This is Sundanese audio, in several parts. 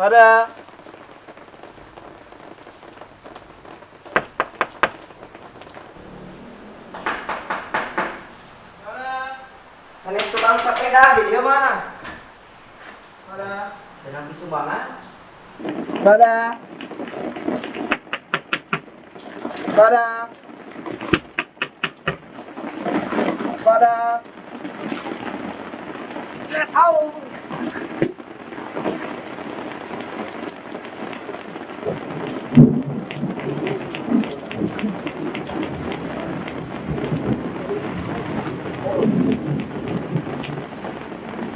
Pada. Sanes tukang sepeda di dieu mah. Pada. Tenang sumbangan. Pada. Pada. Pada. Set out.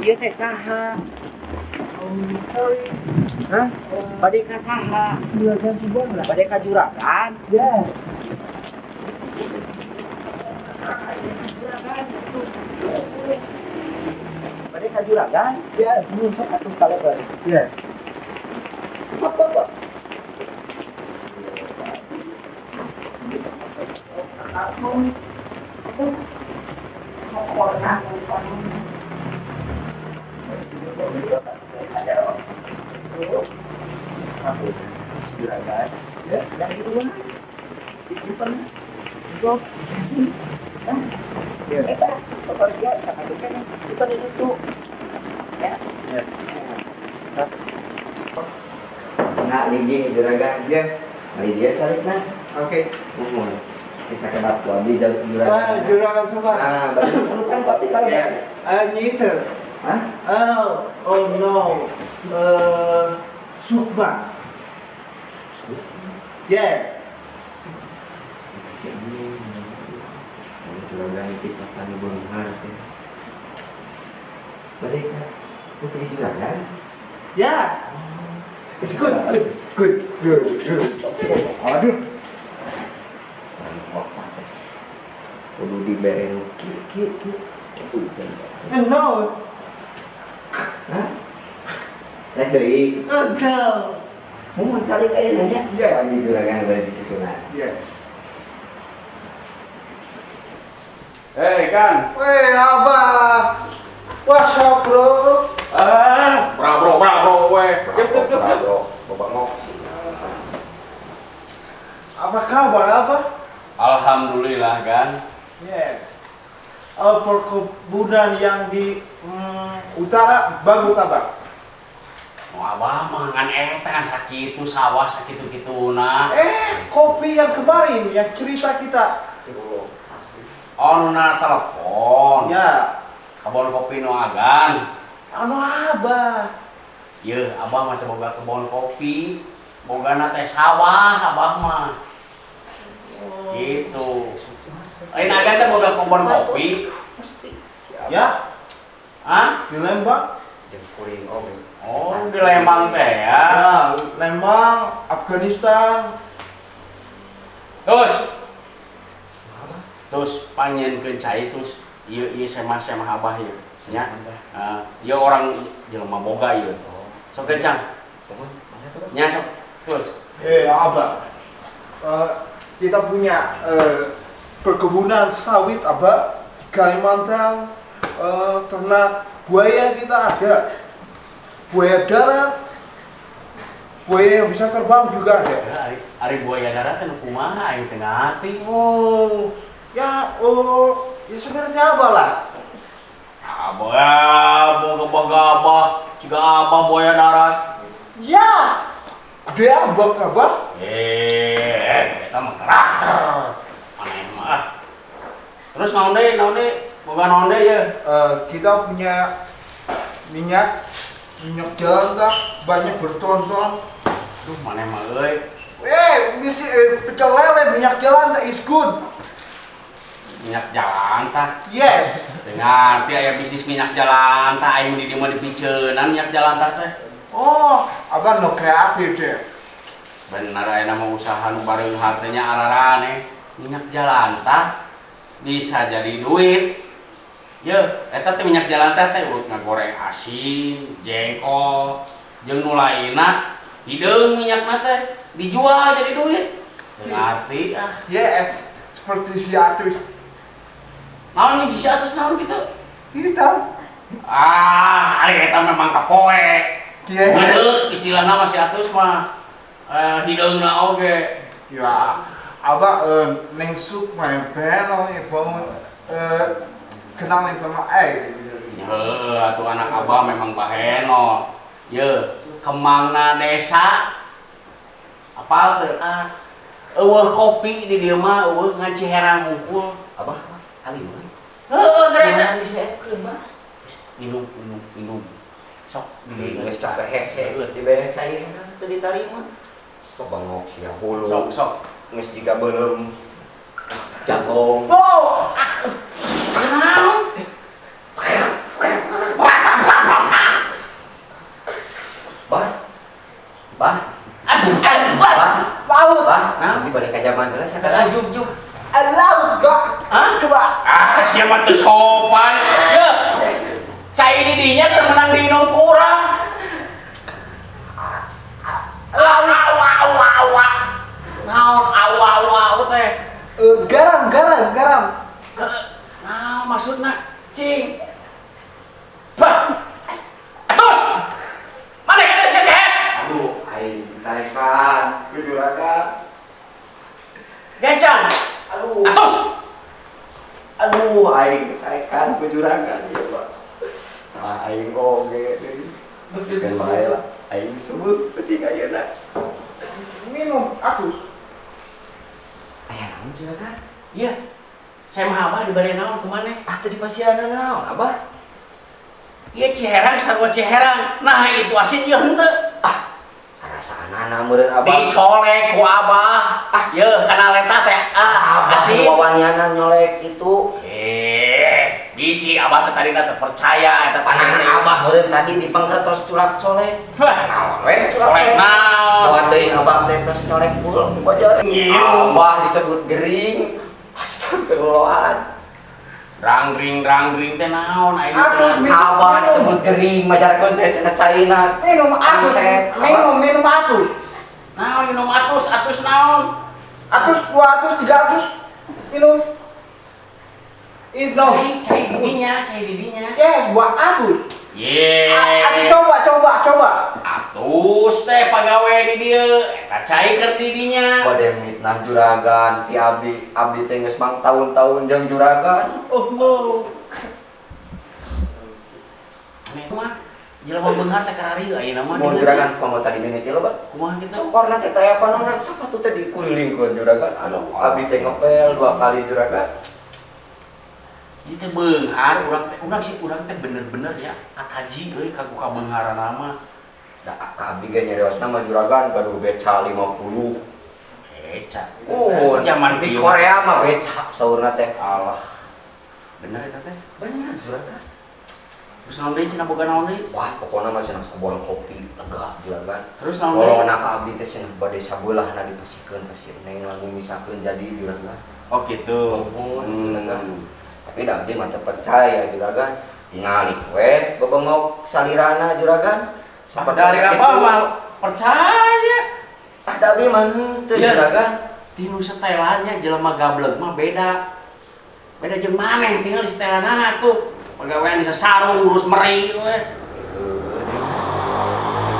Ieu teh saha? Sorry. Hah? Bade ka saha? Juragan Subang lah. Bade ka juragan? Ya. Juragan. Bade ka juragan? Ya. Mun sok atuh kalebar. Ya. Apa apa? Juragan. Ya. Yang di rumah. Di depan. Itu. Ya. Eta, pekerja sama kan itu kan itu. Ya. Ya. Nah, ligi juragan. Ya. Kali dia cari nah. Oke. Muhun. Bisa ke batu abdi juragan. Ah, Juragan Subang. Ah, baru kan kopi kalau Ya. I need. Hah? Oh, oh no. Sukma. Yeah. Si ini. Juragan itu kapan beunghar teh. Bade ka putri juragan. Yeah. It's good. Good. Good. Good. Good. Aduh. Kudu dibere nu kieu kieu kieu. Itu kan. No. Hah? Rek deui. Oh, no. Mun cari kaya nanya. Yeah. Abdi juragan bade disusunan. Yes. Hei kan. Weh, Abah. What's up, bro? Ah, bro bro bro weh. Cep cep cep. cep. Bro, bapak ngopi. Apa kabar, Abah? Alhamdulillah kan. Yeah. Oh, perkebunan yang di utara bagus, Abah. Mau abah mah ngan eta kan sakitu sawah sakitu-kituna. Eh, kopi yang kemarin yang cerita kita. Oh, nu na telepon. Ya, Kebon kopi nu agan. anu Abah. Yeuh, abah mah boga kebon kopi. Bogana teh sawah abah mah. Gitu. Lain agan teh boga kebon kopi. Ya, Hah? di Lembang. Jeung kuring oge. Oh, di Lembang teh ya. Ya, Lembang, Afghanistan. Terus. Terus panyenkeun cai terus ieu ieu semah-semah abah ieu nya. Heeh, ieu orang jelema boga ieu. Sok kencang. Nya sok terus. Eh, Abah. Kita punya perkebunan sawit, Abah, di Kalimantan. Ternak buaya kita ada. Buaya darat, buaya yang bisa terbang juga ada. Ya, ari buaya darat teh nu kumaha aing teu ngarti. Oh, ya, oh, ya sebenarnya apa lah? Abah, boga boga abah, jiga abah buaya darat. Ya, gede abah, abah. Eh, eta mah karakter. Maneh mah ah. Terus naon deui, naon deui? Boga naon deui ye? Kita punya minyak, minyak jelantah banyak bertonton. Duh, maneh mah euy. Eh, misi pecel lele minyak jelantah is good. Minyak jelantah. Yes. Teu ngarti aya bisnis minyak jelantah aing di dieu mah dipiceunan minyak jelantah teh. Oh, abah no kreatif deh. Bener aya mah usaha nu bareunghar teh nya araraneh. Minyak jelantah bisa jadi duit. Ye, eta teh minyak jelantah teh urut ngagoreng asin, jengkol, jeung nu lainna hideung minyakna teh dijual jadi duit. Teu ngarti ah. Yes, seperti si Atus. Naon di si Atus naon gitu? Hitam. Ah, ari eta memang kapoe. Kieu. Ngedeuk istilahna mah si Atus mah. Hideungna oge. Ja, aber Neng Sukma Inferno kenalin sama aing. Heuh, atuh anak abah memang baheno. Ye, kemangna desa apal teu? Eueuh kopi di dieu mah eueuh ngan Ciherang hungkul. Abah, kali we. Heueuh, geura diseepkeun, Bah. Minum, minum, minum. Sok geus capek hese dibere cairan teu ditarima. Sok bangok sia hulu. Sok, sok. Geus jiga beuleum jagong. Oh! Naon? Bah. Bah. Aduh, aduh, bah. Laut. Bah, Naon? di balik ka zaman heula sakadar. Juk, juk. Laut, gak. Hah? Coba. Ah, sia mah teu sopan. Ye. Cai di dinya teu meunang diinum ku urang. Awa awa awa. Naon awa awa awa teh? Garam, garam, garam. Naon maksudna? Cing. Bah. Atus. Mana kada sia kehet? Aduh, aing sarekan ku juragan. Gancang. Aduh. Atus. Aduh, aing sarekan ku juragan ieu mah. Ah, aing oge deui. Kan bae lah, aing sebut penting ayeuna. Minum, Atus. Aya naon juragan? Iya. Saya mah abah dibari naon ku maneh? Ah, teu dipasihan naon, Abah? Ieu Ciherang sarua Ciherang. Nah, itu asin ieu henteu. Ah, rasaanana meureun Abah. Dicolek ku abah. Ah, yeuh kana leta teh. Ah, Abah asin. wawanianan nyolek itu. Bisi abah teh tadina teu percaya eta Panangan abah meureun tadi di pangker tos culak colek. Wah, Naon we colek naon? Doa teuing abah teh tos nyolek bul ku. Abah disebut gering. Astagfirullahaladzim. Rangring-rangring teh naon aing Aduh, teh. Abah disebut gering majarkeun teh cenah caina. Minum Atus. Minum, minum Atus. Naon minum atus, atus naon? Atus, 200, 300. Minum. Itu. Cai, cai didinya, cai didinya. Yes, buat Atus. Ye. Atus coba, coba, coba. Atus teh pagawe di dieu, eta cai keur di dinya. Bade mitnah juragan ti abdi, abdi teh geus mang tahun-tahun jeung juragan. Oh no. Aneh mah jelema beunghar teh kararieu ayeuna mah. Mun juragan komo tadi mimiti lo, Bah. Kumaha kitu? Cokorna teh taya panonan sapatu teh dikulilingkeun juragan. Aduh, abdi teh ngepel 2 kali juragan. Ieu teh beunghar urang teh, urang sih urang teh bener-bener ya kataji euy ka ku kabeungharanna mah. Da ka abdi ge nyariosna mah juragan gaduh beca 50. Beca. Oh, zaman di kieu. Korea mah beca saurna teh. Alah. Bener eta teh? Bener juragan. Terus naon deui cenah boga naon deui? Wah, pokona mah cenah kebon kopi lega juragan. Terus naon deui? Kolona ka abdi teh cenah bade sabeulah dipasikeun ka si Neng lamun misakeun jadi juragan. Oh gitu. Juragan. Tapi da abdi mah teu percaya juragan. Tingali we bebengok salirana juragan. Sampai dari apa mah percaya. Ah, da abdi mah henteu Iya. juragan. Tinu setelannya jelema gablek mah beda. Beda jeung maneh tinggal di setelanana tuh. Pagawean bisa sarung ngurus meri we.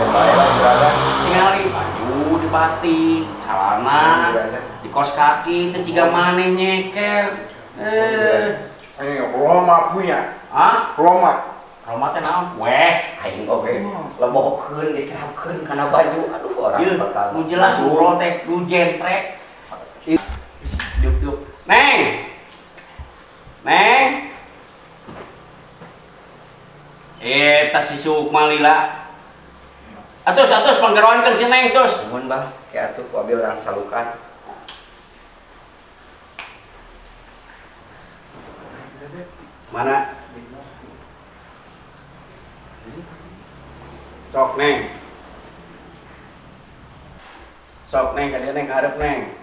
Kan bae lah juragan. Tingali baju di batik, celana di kos kaki teh ciga maneh nyeker. Ini Roma punya. Hah? Roma. Roma teh naon? Weh. Aing oge lebohkeun diterapkeun kana baju. Aduh orang Ieu bakal. nu jelas ngobrol teh nu jentrek. Diuk-diuk. Neng. Neng. Eta si Sukma lila. Atus atus panggeroankeun si Neng tus. Nuhun bah, ke atuh ku abi urang salukan. Mana? Sok Neng. Sok Neng ka dieu Neng ka hareup Neng.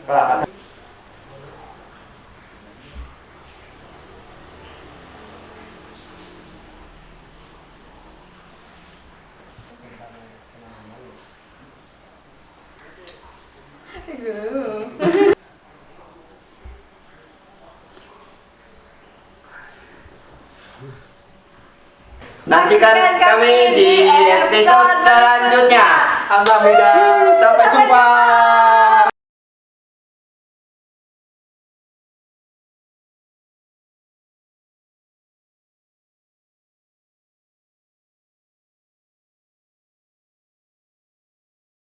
Kalau Nantikan kami di episode selanjutnya. Alhamdulillah. Sampai jumpa.